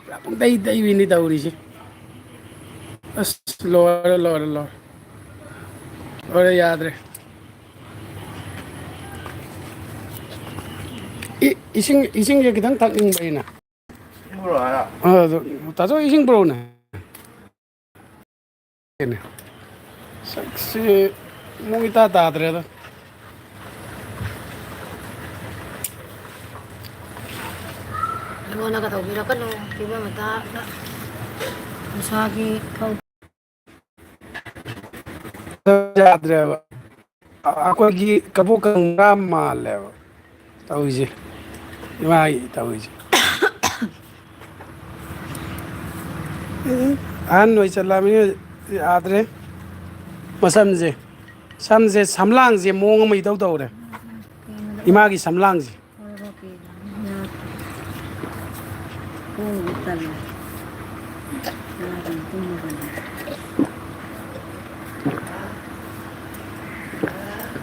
ꯄꯨꯔꯥ ꯄꯨꯡꯇꯩ ꯇꯩꯕꯤꯅꯤ ꯇꯧꯔꯤꯁꯦ꯫ ꯑꯁ, ꯂꯣꯏꯔꯦ, ꯂꯣꯏꯔꯦ, ꯂꯣꯏꯔꯦ꯫ ꯂꯣꯏꯔꯦ, ꯌꯥꯗ꯭ꯔꯦ꯫ ꯏ-, ꯏꯁꯤꯡ, ꯏꯁꯤꯡꯁꯦ ꯈꯤꯇꯪ ꯊꯛꯅꯤꯡꯕ ꯑꯩꯅ꯫ ꯏꯁꯤꯡ ꯄꯨꯔꯛꯑꯣ ꯍꯥꯏꯔꯣ? ꯑ, ꯑꯗꯨ, ꯇꯥꯆꯧ, ꯏꯁꯤꯡ ꯄꯨꯔꯛꯎꯅꯦ꯫ ꯁꯛꯁꯤ ꯃꯑꯣꯡ ꯏꯇꯥ ꯇꯥꯗ꯭ꯔꯦꯗ꯫ ꯑꯩꯉꯣꯟꯗꯒ ꯇꯧꯕꯤꯔꯛꯀꯅꯨ, ꯐꯤꯕꯝ ꯑꯇꯥ ꯃꯁꯥꯒꯤ ꯊꯧ-, ꯌꯥꯗ꯭ꯔꯦꯕ꯫ ꯑ-, ꯑꯩꯈꯣꯏꯒꯤ ꯀꯕꯣꯛ ꯀꯪꯕ꯭ꯔꯥ ꯃꯥꯜꯂꯦꯕ ꯇꯧꯔꯤꯁꯦ, ꯏꯃꯥꯒꯤ ꯇꯧꯔꯤꯁꯦ꯫ ꯑꯍꯟ ꯑꯣꯏꯁꯜꯂꯛꯑꯕꯅꯤꯅ ꯌꯥꯗ꯭ꯔꯦ꯫ ꯃꯁꯝꯁꯦ, ꯁꯝꯁꯦ ꯁꯝꯂꯥꯡꯁꯦ ꯃꯑꯣꯡ ꯑꯃ ꯏꯇꯧ ꯇꯧꯔꯦ꯫ ꯏꯃꯥꯒꯤ ꯁꯝꯂꯥꯡꯁꯦ꯫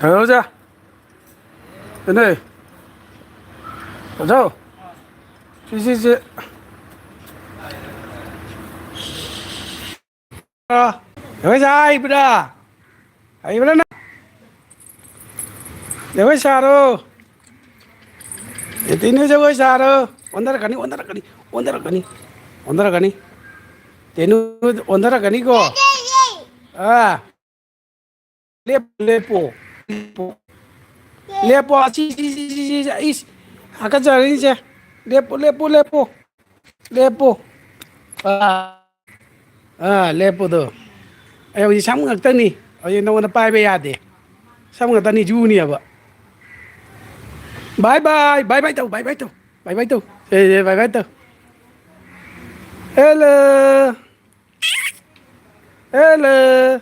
ꯍꯜꯂꯣ, ꯑꯣꯖꯥ꯫ ꯀꯩꯅꯣ, ꯑꯣꯖꯥ, ꯁꯤꯁꯤꯁꯦ ꯖꯒꯣꯏ ꯁꯥ ꯍꯩꯕ꯭ꯔꯥ? ꯍꯩꯕ꯭ꯔꯥ ꯅꯪ? ꯖꯒꯣꯏ ꯁꯥꯔꯣ꯫ ꯇꯤꯅꯨ ꯖꯒꯣꯏ ꯁꯥꯔꯣ꯫ ꯑꯣꯟꯊꯔꯛꯀꯅꯤ, ꯑꯣꯟꯊꯔꯛꯀꯅꯤ, ꯑꯣꯟꯊꯔꯛꯀꯅꯤ, ꯑꯣꯟꯊꯔꯛꯀꯅꯤ꯫ ꯇꯤꯅꯨ ꯑꯣꯟꯊꯔꯛꯀꯅꯤꯀꯣ꯫ ꯑꯥ꯫ ꯂꯦꯞꯄꯨ, ꯂꯦꯞꯄꯨ꯫ ꯂꯦꯞꯄꯨ꯫ ꯂꯦꯞꯄꯨ꯫ ꯑꯁꯤ, ꯁꯤ, ꯁꯤ, ꯁꯤ, ꯁꯤ, ꯁꯤ, ꯏꯁ, ꯍꯥꯀꯠꯆꯔꯅꯤꯁꯦ꯫ ꯂꯦꯞꯄꯨ, ꯂꯦꯞꯄꯨ, ꯂꯦꯞꯄꯨ꯫ ꯂꯦꯞꯄꯨ꯫ ꯑꯥ꯫ ꯑꯥ, ꯂꯦꯞꯄꯨꯗꯣ꯫ ꯑꯩ ꯍꯧꯖꯤꯛ ꯁꯝ ꯉꯥꯛꯇꯅꯤ꯫ ꯍꯧꯖꯤꯛ ꯅꯉꯣꯟꯗ ꯄꯥꯏꯕ ꯌꯥꯗꯦ꯫ ꯁꯝ ꯉꯥꯛꯇꯅꯤ, ꯖꯨꯅꯤꯑꯕ꯫ Bye bye, bye bye ꯇꯧ, bye bye ꯇꯧ, bye bye ꯇꯧ꯫ ꯁꯦ, ꯁꯦ, bye bye ꯇꯧ꯫ Hello꯫ Hello꯫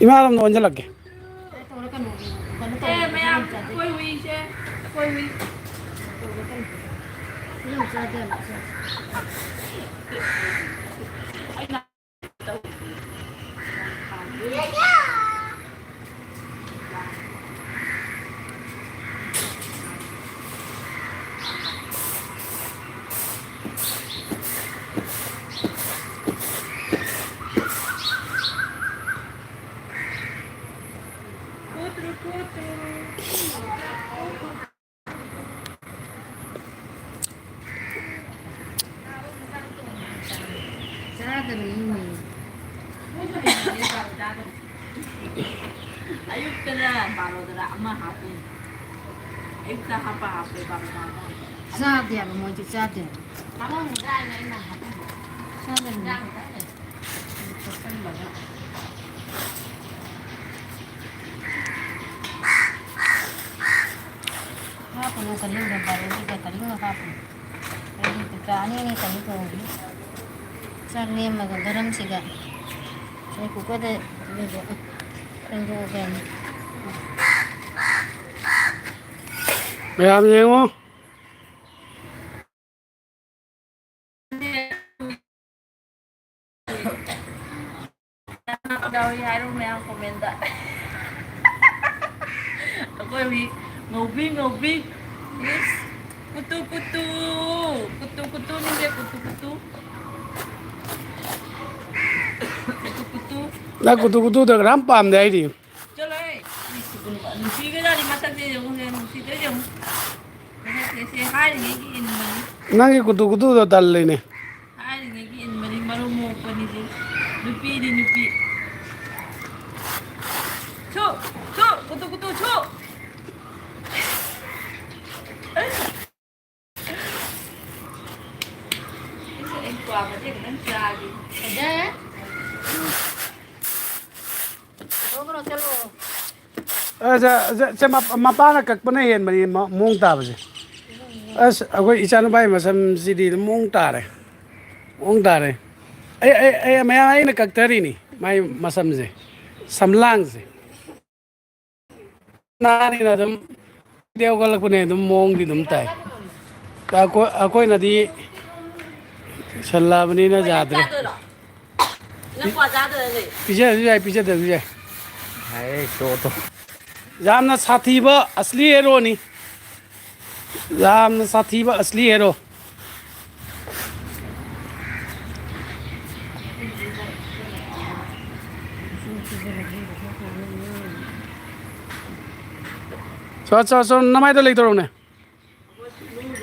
ꯏꯃꯥꯔꯣꯝꯗ ꯑꯣꯟꯁꯤꯜꯂꯛꯀꯦ꯫ ꯑꯦ, ꯃꯌꯥꯝ, ꯑꯩꯈꯣꯏ ꯍꯨꯏꯁꯦ, ꯑꯩꯈꯣꯏ ꯍꯨꯏ꯫ ꯆꯥꯗꯕꯅꯤꯅꯦ꯫ ꯑꯌꯨꯛꯇꯅ ꯕꯥꯔꯣꯗꯔ ꯑꯃ ꯍꯥꯞꯄꯤ꯫ ꯑꯌꯨꯛꯇ ꯍꯥꯞꯄ ꯍꯥꯞꯄꯦ ꯕꯥꯔꯣꯗ ꯑꯃ꯫ ꯆꯥꯗꯦꯕ, ꯃꯣꯏꯗꯤ ꯆꯥꯗꯦꯕ꯫ ꯆꯥꯗꯕꯅꯤ꯫ ꯍꯥꯞꯄꯅꯨ, ꯀꯔꯤꯝꯇ ꯕꯥꯔꯣꯗꯨꯗ ꯀꯔꯤꯝ ꯍꯥꯞꯄꯅꯨ꯫ ꯑꯩꯗꯤ ꯀꯨꯀꯥ ꯑꯅꯤ ꯑꯅꯤ ꯀꯩꯅꯣ ꯊꯣꯡꯉꯤ꯫ ꯆꯥꯛ ꯂꯦꯝꯃꯒ ꯒꯔꯝꯁꯤꯒ ꯑꯩ ꯀꯨꯀꯔꯗ ꯀꯩꯅꯣ ꯐꯦꯡꯗꯣꯛꯑꯒꯦꯅ꯫ ꯃꯌꯥꯝ ꯌꯦꯡꯉꯣ꯫ ꯌꯥꯎꯏ ꯍꯥꯏꯔꯣ ꯃꯌꯥꯝ comment꯫ ꯑꯩꯈꯣꯏ ꯍꯨꯏ ꯉꯧꯕꯤ, ꯉꯧꯕꯤ꯫ Yes꯫ ꯀꯨꯇꯨ ꯀꯨꯇꯨ꯫ ꯀꯨꯇꯨ ꯀꯨꯇꯨ ꯅꯤꯡꯖꯦ, ꯀꯨꯇꯨ ꯀꯨꯇꯨ꯫ ꯀꯨꯇꯨ ꯀꯨꯇꯨ꯫ ꯅꯪ ꯀꯨꯇꯨ ꯀꯨꯇꯨꯗ ꯀꯅꯥꯝ ꯄꯥꯝꯗꯦ ꯍꯥꯏꯔꯤ꯫ ꯆꯠꯂꯣꯍꯦ꯫ ꯅꯨꯡꯁꯤꯒ꯭ꯔꯖꯥꯠꯅꯤ ꯃꯁꯛꯁꯦ ꯌꯦꯡꯉꯨ, ꯅꯨꯡꯁꯤꯗ꯭ꯔꯥ ꯌꯦꯡꯉꯨ꯫ ꯃꯁꯛꯁꯦ ꯁꯦ ꯍꯥꯏꯔꯤꯉꯩꯒꯤ ꯏꯟꯕꯅꯤ꯫ ꯅꯪꯒꯤ ꯀꯨꯇꯨ ꯀꯨꯇꯨꯗꯣ ꯇꯜꯂꯤꯅꯦ꯫ ꯍꯥꯏꯔꯤꯉꯩꯒꯤ ꯏꯟꯕꯅꯤ ꯃꯔꯨꯝ ꯃꯣꯛꯄꯅꯤꯁꯦ꯫ ꯅꯨꯄꯤꯗꯤ ꯅꯨꯄꯤ꯫ ꯁꯨ! ꯁꯨ! ꯀꯨꯇꯨ ꯀꯨꯇꯨ ꯁꯨ! ꯑ, ꯁꯦ, ꯁꯦ, ꯁꯦ, ꯃꯞ-, ꯃꯄꯥꯅ ꯀꯛꯄꯅ ꯍꯦꯟꯕꯅꯤ ꯃ-, ꯃꯑꯣꯡ ꯇꯥꯕꯁꯦ꯫ ꯑꯁ, ꯑꯩꯈꯣꯏ ꯏꯆꯥꯅꯨꯄꯥꯒꯤ ꯃꯁꯝꯁꯤꯗꯤ ꯑꯗꯨꯝ ꯃꯑꯣꯡ ꯇꯥꯔꯦ꯫ ꯃꯑꯣꯡ ꯇꯥꯔꯦ꯫ ꯑꯩ, ꯑꯩ, ꯑꯩ, ꯃꯌꯥꯝ ꯑꯩꯅ ꯀꯛꯊꯔꯤꯅꯤ ꯃꯥꯏ ꯃꯁꯝꯁꯦ, ꯁꯝꯂꯥꯡꯁꯦ꯫ ꯅꯍꯥꯟꯅ ꯑꯗꯨꯝ ꯍꯧꯒꯠꯂꯛꯄꯅꯦ, ꯑꯗꯨꯝ ꯃꯑꯣꯡꯗꯤ ꯑꯗꯨꯝ ꯇꯥꯏ꯫ ꯑꯩꯈꯣꯏ-, ꯑꯩꯈꯣꯏꯅꯗꯤ ꯁꯜꯂꯕꯅꯤꯅ ꯌꯥꯗ꯭ꯔꯦ꯫ ꯅꯪ ꯀ꯭ꯋꯥ ꯆꯥꯗꯣꯏꯔ ꯂꯩ? ꯄꯤꯖꯔꯁꯨ ꯌꯥꯏ, ꯄꯤꯖꯗ꯭ꯔꯁꯨ ꯌꯥꯏ꯫ ꯍꯥꯏ, ꯇꯣ, ꯇꯣ꯫ ꯌꯥꯝꯅ ꯁꯥꯊꯤꯕ ꯑꯁꯂꯤ ꯍꯦꯔꯣꯅꯤ꯫ ꯌꯥꯝꯅ ꯁꯥꯊꯤꯕ ꯑꯁꯂꯤ ꯍꯦꯔꯣ꯫ ꯁꯣ, ꯁꯣ, ꯁꯣ, ꯅꯃꯥꯏꯗ ꯂꯩꯗꯧꯔꯣꯅꯦ꯫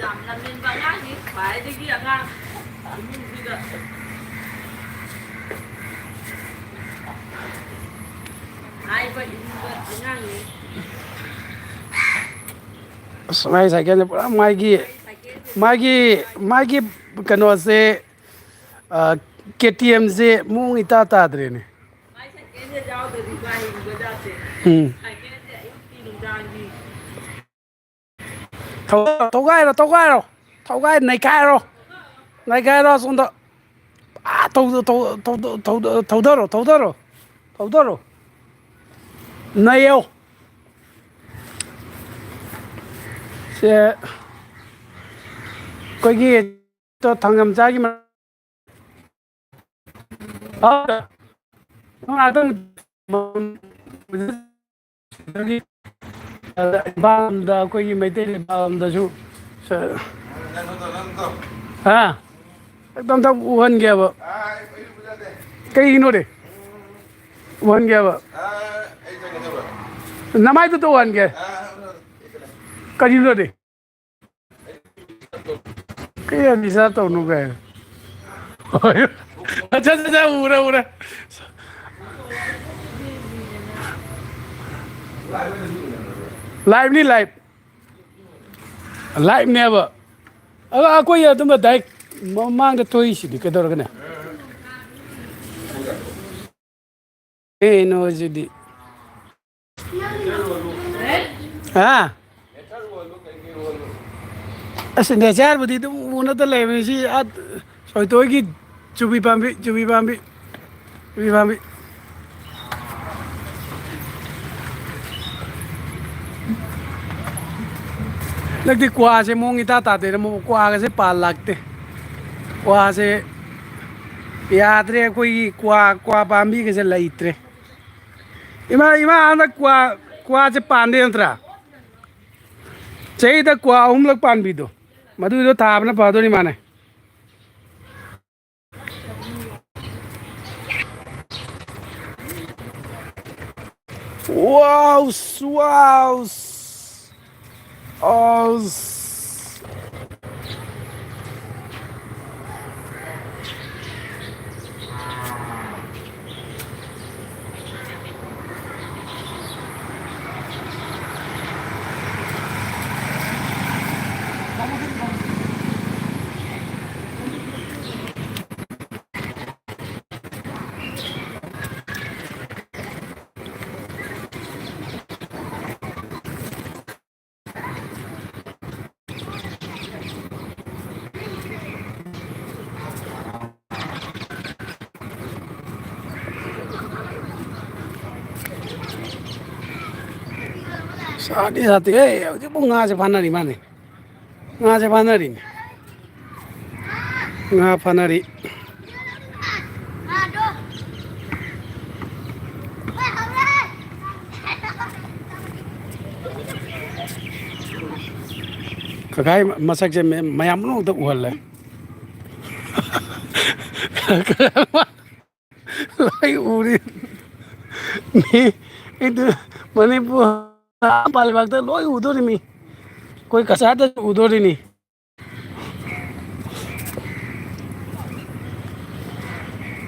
ꯌꯥꯝ ꯂꯝꯍꯦꯟꯕ ꯑꯉꯥꯡꯅꯤ, ꯈ꯭ꯋꯥꯏꯗꯒꯤ ꯑꯉꯥꯡ ꯏꯃꯨꯡꯁꯤꯗ ꯍꯥꯏꯕ ꯏꯟꯕ ꯑꯉꯥꯡꯅꯤ꯫ ꯑꯁ, ꯃꯥꯏ ꯁꯥꯏꯀꯜꯁꯦ ꯄꯨꯔꯥ ꯃꯥꯒꯤ, ꯃꯥꯒꯤ, ꯃꯥꯒꯤ ꯀꯩꯅꯣꯁꯦ, ꯑ, ꯀꯦ ꯇꯤ ꯑꯦꯝꯁꯦ ꯃꯑꯣꯡ ꯏꯇꯥ ꯇꯥꯗ꯭ꯔꯦꯅꯦ꯫ ꯃꯥꯏ ꯁꯥꯏꯀꯜꯁꯦ ꯌꯥꯎꯗ꯭ꯔꯗꯤ ꯃꯥ ꯍꯤꯡꯕ ꯖꯥꯠꯁꯦ꯫ ꯎꯝ꯫ ꯁꯥꯏꯀꯜꯁꯦ ꯑꯌꯨꯛꯀꯤ ꯅꯨꯡꯗꯥꯡꯒꯤ꯫ ꯊꯧ-, ꯊꯧꯒꯥꯏꯔꯣ, ꯊꯧꯒꯥꯏꯔꯣ, ꯊꯧꯒꯥꯏ-, ꯅꯩꯈꯥꯏꯔꯣ, ꯅꯩꯈꯥꯏꯔꯣ ꯑꯁꯣꯝꯗ꯫ ꯑꯥ, ꯊꯧ-, ꯊꯧ-, ꯊꯧ-, ꯊꯧ-, ꯊꯧꯗꯔꯣ, ꯊꯧꯗꯔꯣ, ꯊꯧꯗꯔꯣ꯫ ꯅꯩꯌꯣ꯫ ꯁꯦ, ꯑꯩꯈꯣꯏꯒꯤ ꯊꯥꯡꯖꯝꯆꯥꯒꯤ ꯃ-, ꯏꯝꯐꯥꯜ ꯂꯣꯝꯗ ꯑꯩꯈꯣꯏꯒꯤ ꯃꯩꯇꯩ ꯂꯩꯕꯥꯛ ꯂꯣꯝꯗꯁꯨ ꯍꯥ? ꯑꯝꯇ ꯎꯍꯟꯒꯦꯕ꯫ ꯀꯩꯒꯤꯅꯣꯅꯦ? ꯎꯍꯟꯒꯦꯕ꯫ ꯅꯃꯥꯏꯗꯨꯗ ꯎꯍꯟꯒꯦ꯫ ꯀꯔꯤꯅꯣꯅꯦ? ꯀꯩ ꯗꯤꯁꯇꯔꯕ ꯇꯧꯅꯨ ꯀꯩꯅꯣ? ꯑꯠꯆꯥ, ꯑꯠꯆꯥ, ꯑꯠꯆꯥ, ꯎꯔꯦ, ꯎꯔꯦ꯫ ꯂꯥꯏꯚꯅꯤ, ꯂꯥꯏꯚ꯫ ꯂꯥꯏꯚꯅꯦꯕ꯫ ꯑꯗꯣ ꯑꯩꯈꯣꯏ ꯑꯗꯨꯝꯕ ꯗꯥꯏꯔꯦꯛ ꯃꯃꯥꯡꯗ ꯊꯣꯛꯏꯁꯤꯗꯤ ꯀꯩꯗꯧꯔꯒꯅꯦ? ꯀꯩꯅꯣ ꯁꯤꯗꯤ? ꯍꯥ? ꯑꯁ, ꯅꯦꯆꯔꯕꯨꯗꯤ ꯑꯗꯨꯝ ꯎꯅꯗ ꯂꯩꯕꯅꯤ꯫ ꯁꯤ ꯑꯥ ꯁꯣꯏꯇꯣꯏꯒꯤ ꯆꯨꯕꯤ ꯄꯥꯝꯕꯤ, ꯆꯨꯕꯤ ꯄꯥꯝꯕꯤ, ꯆꯨꯕꯤ ꯄꯥꯝꯕꯤ꯫ ꯍꯟꯗꯛꯇꯤ ꯀ꯭ꯋꯥꯁꯦ ꯃꯑꯣꯡ ꯏꯇꯥ ꯇꯥꯗꯦꯗ, ꯃꯣ-, ꯀ꯭ꯋꯥꯒꯁꯦ ꯄꯥꯜ ꯂꯥꯛꯇꯦ꯫ ꯀ꯭ꯋꯥꯁꯦ ꯌꯥꯗ꯭ꯔꯦ, ꯑꯩꯈꯣꯏꯒꯤ ꯀ꯭ꯋꯥ, ꯀ꯭ꯋꯥ ꯄꯥꯝꯕꯤꯒꯁꯦ ꯂꯩꯇ꯭ꯔꯦ꯫ ꯏꯃꯥ, ꯏꯃꯥ, ꯍꯟꯗꯛ ꯀ꯭ꯋꯥ, ꯀ꯭ꯋꯥꯁꯦ ꯄꯥꯟꯗꯦ ꯅꯠꯇ꯭ꯔꯥ? ꯆꯍꯤꯗ ꯀ꯭ꯋꯥ ꯑꯍꯨꯝꯂꯛ ꯄꯥꯟꯕꯤꯗꯣ, ꯃꯗꯨꯗꯣ ꯊꯥꯕꯅ ꯐꯗꯣꯔꯤ ꯃꯥꯅꯦ꯫ Wow, wow. ꯑꯁ꯫ ꯁꯥꯗꯤ ꯁꯥꯠꯇꯦꯍꯦ, ꯍꯧꯖꯤꯛꯄꯨ ꯉꯥꯁꯦ ꯐꯥꯅꯔꯤ ꯃꯥꯅꯦ꯫ ꯉꯥꯁꯦ ꯐꯥꯅꯔꯤꯅꯦ꯫ ꯉꯥ ꯐꯥꯅꯔꯤ꯫ ꯀꯀꯥꯒꯤ ꯃꯁꯛꯁꯦ ꯃꯌꯥꯝ ꯄꯨꯝꯅꯃꯛꯇ ꯎꯍꯜꯂꯦ꯫ ꯂꯣꯏ ꯎꯔꯤ꯫ ꯃꯤ, ꯑꯩꯗꯨ ꯃꯅꯤꯄꯨꯔ ꯃꯄꯥꯟ ꯂꯩꯕꯥꯛꯇ ꯂꯣꯏ ꯎꯗꯣꯔꯤꯃꯤ꯫ ꯑꯩꯈꯣꯏ ꯀꯆꯥꯗꯁꯨ ꯎꯗꯣꯔꯤꯅꯤ꯫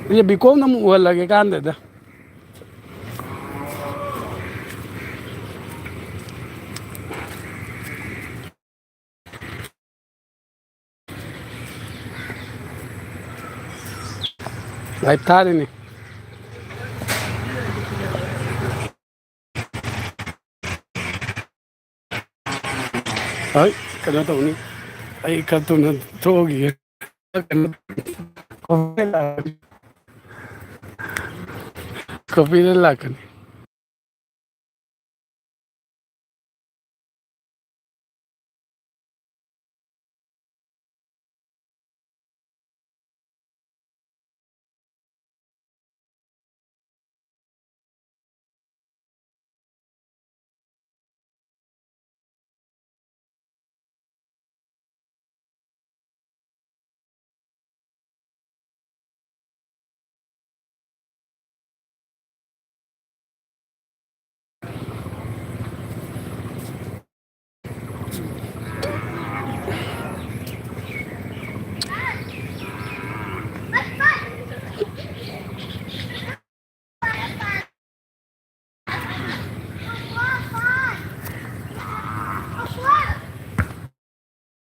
ꯑꯩꯁꯦ ꯕꯤꯀꯣꯝꯅ ꯑꯃꯨꯛ ꯎꯍꯜꯂꯒꯦ ꯀꯥꯟꯗꯦꯗ꯫ ꯂꯥꯏꯞ ꯊꯥꯔꯤꯅꯤ꯫ ꯍꯣꯏ, ꯀꯩꯅꯣ ꯇꯧꯅꯤ, ꯑꯩ ꯈꯔ ꯊꯨꯅ ꯊꯣꯛꯑꯈꯤꯒꯦ꯫ ꯀꯣꯄꯤꯗ ꯂꯥꯛꯀꯅꯤ꯫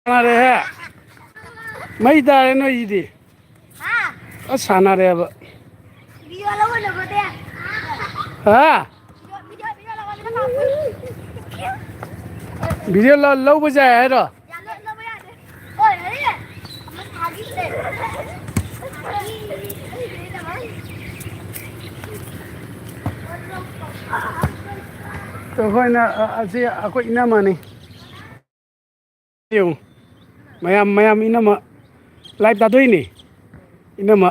ꯁꯥꯟꯅꯔꯦꯍꯦ꯫ ꯃꯩ ꯇꯥꯔꯦ ꯅꯣꯏꯁꯤꯗꯤ꯫ ꯑꯁ, ꯁꯥꯟꯅꯔꯦꯕ꯫ ꯍꯥ? ꯚꯤꯗꯤꯑꯣ ꯂꯧ-, ꯂꯧꯕ ꯌꯥꯏ ꯍꯥꯏꯔꯣ? ꯑꯩꯈꯣꯏꯅ, ꯑ, ꯑꯁꯤ ꯑꯩꯈꯣꯏ ꯏꯅꯝꯃꯅꯤ꯫ ꯌꯦꯡꯉꯨ꯫ ꯃꯌꯥꯝ, ꯃꯌꯥꯝ ꯏꯅꯝꯃ ꯂꯥꯏꯞ ꯇꯥꯗꯣꯏꯅꯤ꯫ ꯏꯅꯝꯃ꯫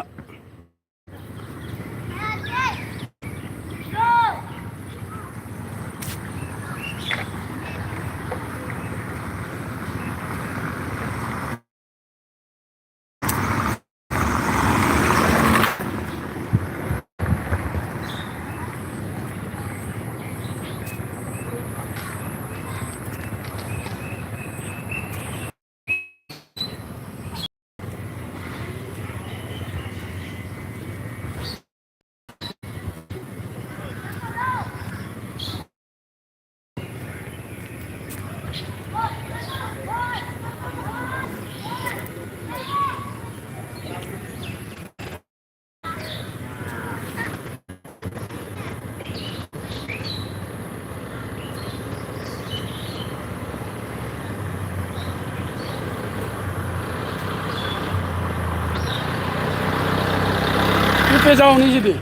ꯆꯥꯎꯅꯤ ꯁꯤꯗꯤ꯫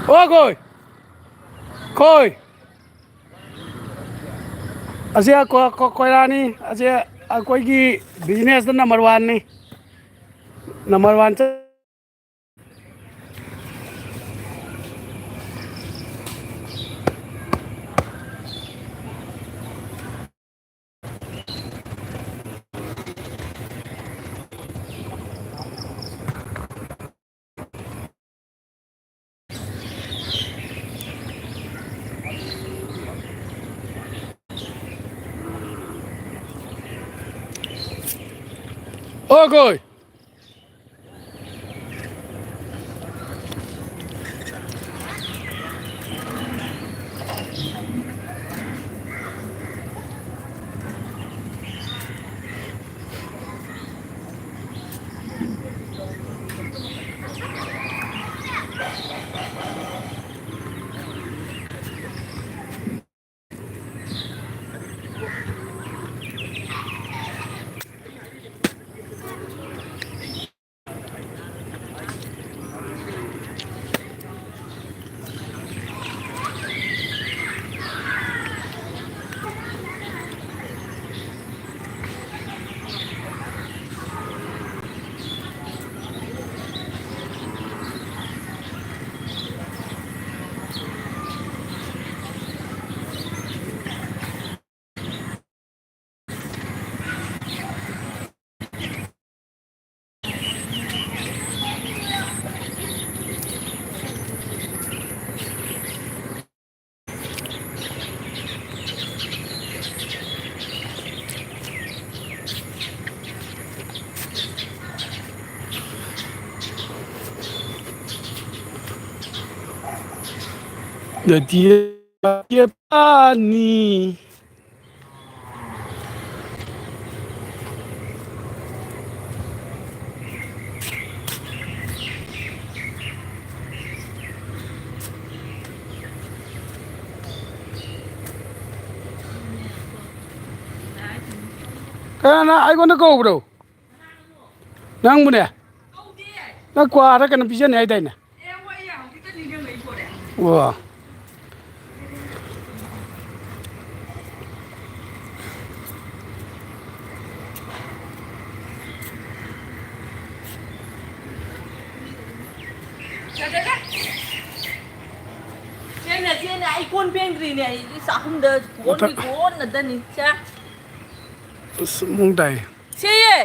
ꯑꯣ, ꯈꯣꯏ꯫ ꯈꯣꯏ꯫ ꯑꯁꯤ ꯑꯩꯈꯣꯏ, ꯑꯩꯈꯣꯏ, ꯈꯣꯏꯔꯥꯅꯤ꯫ ꯑꯁꯤ ꯑꯩꯈꯣꯏꯒꯤ business ꯇ number one ꯅꯤ꯫ Number one ꯆꯠ- ꯑꯣ, ꯈꯣꯏ꯫ ꯅꯗꯤꯌꯦ ꯄꯥꯅꯤ꯫ ꯀꯅꯥꯅ ꯑꯩꯉꯣꯟꯗ ꯀꯧꯕ꯭ꯔꯣ? ꯅꯪꯕꯨꯅꯦ? ꯅꯪ ꯀ꯭ꯋꯥꯔ ꯀꯩꯅꯣ ꯄꯤꯖꯅꯤ ꯍꯥꯏꯗꯥꯏꯅꯦ? ꯑꯣ꯫ ꯆꯦꯅꯦ, ꯆꯦꯅꯦ, ꯑꯩ ꯀꯣꯟ ꯐꯦꯡꯗ꯭ꯔꯤꯅꯦ꯫ ꯑꯩ ꯆꯥꯛꯈꯨꯝꯗ ꯀꯣꯟꯒꯤ ꯃꯊꯛ ꯀꯣꯟ ꯉꯥꯛꯇꯅꯤ꯫ ꯁꯦ꯫ ꯑꯁ, ꯃꯑꯣꯡ ꯇꯥꯏ꯫ ꯁꯦꯌꯦ꯫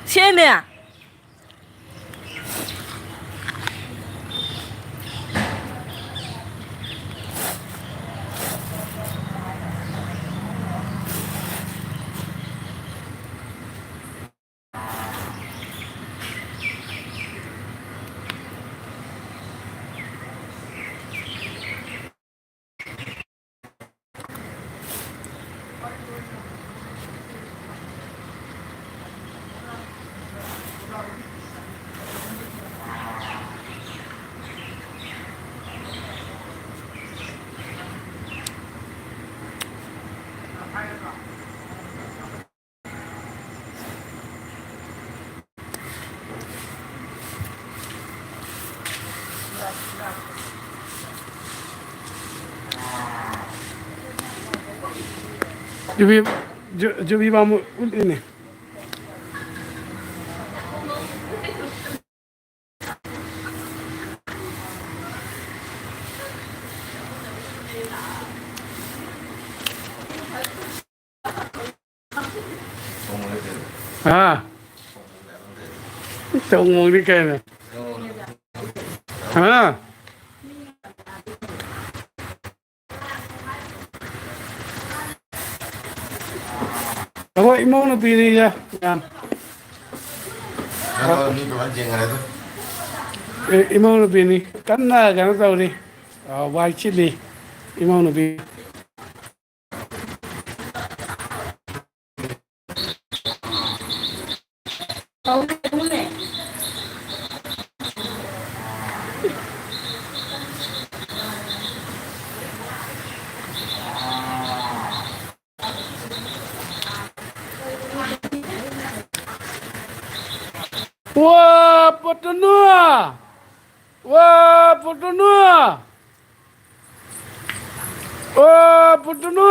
ꯁꯦꯅꯦ꯫ ꯌꯨꯕꯤ, ꯖꯨ-, ꯖꯨꯕꯤ ꯕꯥꯃꯨ ꯎꯠꯂꯤꯅꯦ꯫ ꯍꯥ? ꯇꯧꯃꯣꯡꯗꯤ ꯀꯩꯅꯣ? ꯍꯥ? ꯑꯩꯈꯣꯏ ꯏꯃꯧ ꯅꯨꯄꯤꯅꯤꯗ, ꯌꯥꯝ꯫ ꯅꯪ ꯃꯤ ꯀꯃꯥꯏꯅ ꯆꯦꯟꯈ꯭ꯔꯦ ꯑꯗꯨ? ꯑꯦ, ꯏꯃꯧ ꯅꯨꯄꯤꯅꯤ꯫ ꯀꯟꯅ ꯀꯩꯅꯣ ꯇꯧꯔꯤ꯫ ꯑ, ꯋꯥꯏ ꯁꯤꯠꯂꯤ꯫ ꯏꯃꯧ ꯅꯨꯄꯤ꯫ ꯋꯥ ꯄꯣꯠꯇꯨꯅꯨ! ꯋꯥ ꯄꯣꯠꯇꯨꯅꯨ! ꯋꯥ ꯄꯣꯠꯇꯨꯅꯨ!